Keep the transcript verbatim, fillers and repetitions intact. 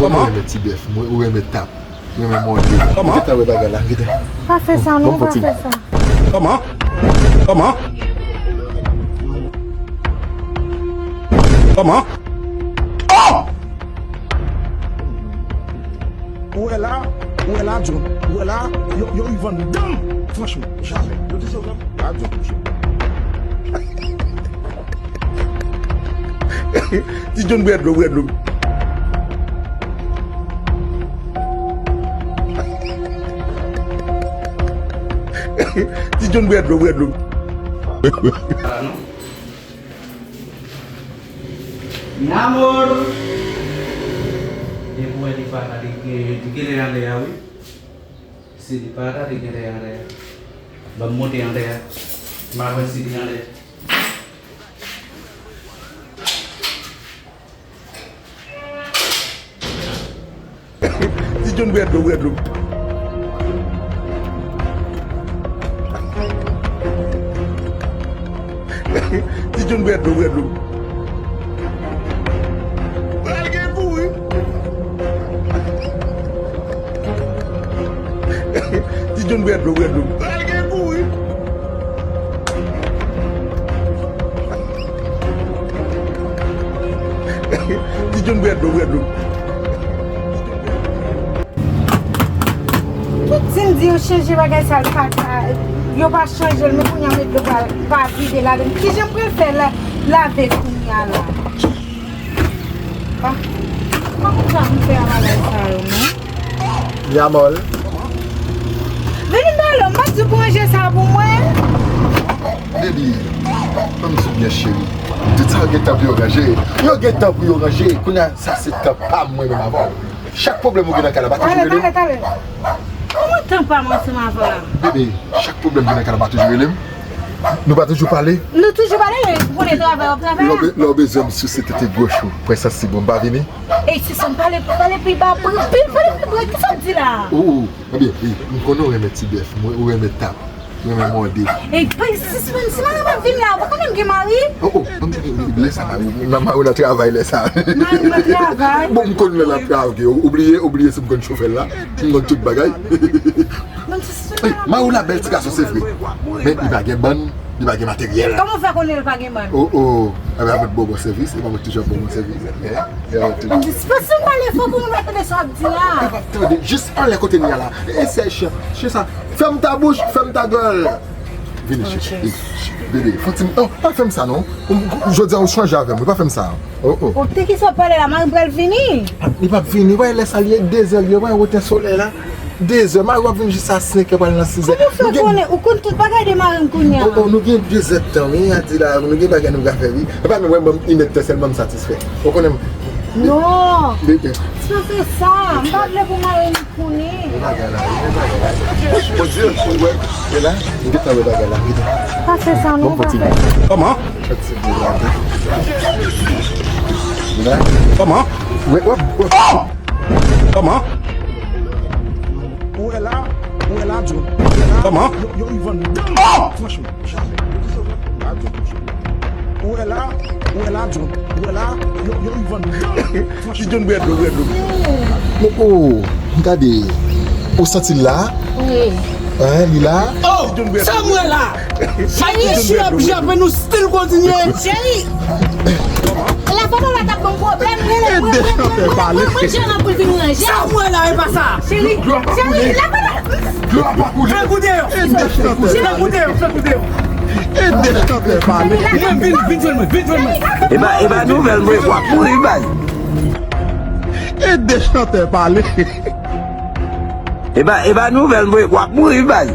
Kòman? Ou renmen ti bèf, mwen, ou renmen tap, ou renmen mòde. Kòman? Ou gentan wè bagay la, gentan. Pa fè sa, non, pa fè sa. Kòman? Kòman? Kòman? Oh! Ou wè la, ou wè la, John. Ou wè la, yo, yo vann dan m. Franchman, jamè. Yo di se vre. A, John, John. Ti John bwè dlo, bwè dlo. Ti John bwè dlo, bwè dlo. Mi amor! Depi w wè li pa ta li gen, li gen lè anlè a, wi. Si li pa ta li gen lè anlè a. Ban m monte anlè a. M a wè si li anlè. Ti John bwè dlo, bwè dlo. Ti John bwè dlo, bwè dlo. Pral gen kouri. Ti John bwè dlo, bwè dlo. Pral gen kouri. Ti John bwè dlo, bwè dlo. Tout di m di yo chanje bagay sa, l pa ka, yo pa chanje l, men kounye a met dlo pa, pa vide ladan l. Kijan m pral fè la, lave kounye a la? Pa, pa konn sa m fè a bagay sa yo, non. Mi amor. Vini m pale w, m pa t di w pou ranje sa pou mwen. Baby, ban m di w byen cheri. Tout sa yo gen tan pou yo ranje. Yo gen tan pou yo ranje. Kounye a, sa se tan pa m mwen menm avè w. Chak pwoblèm ou gen nan kay la, pa toujou rele m? Talè, talè, talè. Kòman tan pa m ansanm avè w la? Bebe, chak pwoblèm gen nan kay la, pa toujou rele m? Nou pa toujou pale? Nou toujou pale, men ou konnen travay, w ap travay. Lè w be-, lè w bezwen m sou se tete goch ou, pran sansib ou, m pa vini? Ey, si sa m pale, pale pi ba, pale, pale pi ba, kisa w ap di la? Ou, ou, ebyen, ey, m konnen w renmen ti bèf, mwen, ou renmen tap. Mwen menm mòde. Ey, pa, sispann, si mari m ap vin la, ou pa konnen m gen mari? Oh, oh, lè sa, mari, nan mari w nan travay lè sa. Mari m nan travay? Bon, m konn lè l ap travay, ok. Ou bliye, ou bliye si m konn chofè l la. M konn tout bagay. Ey, mari w la bèl ti gason, se vre. Men li pa gen bann, li pa gen materyèl. Kòman w fè konnen l pa gen bann? Oh, oh. Ebyen, mwen bon, bon sèvis, e mwen toujou bon, bon sèvis. Eh, eh, toujou. Dispanse m pale fò pou nou pa tande sa w ap di la. Yo p ap tande, jis anlè kote n ye a la. E sèch, se sa. Fèm ta bouch, fèm ta gèl. Vini, cheri. Bebe, fò ti, oh, pa fè m sa non. Jodi a ou chanje avè m, pa fè m sa. Oh, oh. Ou te ki sa w pale la, mari m pral vini. Li p ap vini, wè lè sa l ye, dezè l ye, wè wotè solèy la. Dezè, mari w ap vin jis a senkè, pral nan sizè. Kòman w fè konnen? Ou konn tout bagay de mari m kounye a. Oh, oh, nou gen dezè tan, wi, a di la, nou gen bagay nou ka fè, wi. E pa menm, wè, mwen, inèdtan sèlman m satisfè. Ou konnen m. Non. Bebe. Sa fè sa, m pa vle pou mari m konnen. Gen bagay la, gen bagay la. Bondye, ou wè, e la, m gentan wè bagay la, m gentan. Pa fè sa, non, pa fè sa. Kòman? Kòman? Wè, wè, wè. Kòman? Ou wè la, ou wè la, John. Ou wè la, kòman? Yo, yo, yo vann dan m. Franchman, jamè. Yo di se vre. Ou wè la, ou wè la, John. Ou wè la, yo, yo vann dan m. Franchman. Ti John bwè dlo, bwè dlo. Oh, oh, gade. Ou santi l la? Wi. Hein, li la? Oh, sa m wè la? Cheri, cheri, ap jape nou still kontinye. Cheri, la fò papa t ap ban m pwoblèm, rele mwen, mwen, mwen, mwen, mwen, mwen, Jean pou l vin ranje. Sa m wè la, e pa sa. Cheri, cheri, la fò papa. Dlo a pa koule. Fè koute yo. Fè koute yo, fè koute yo. Ede chantè pale. Mwen, vin, vin jwenn mwen, vin jwenn mwen. E pa, e pa nouvèl, mwen, w ap mouri, bay. Ede chantè pale. E pa, e pa nouvèl, mwen, w ap mouri, bay.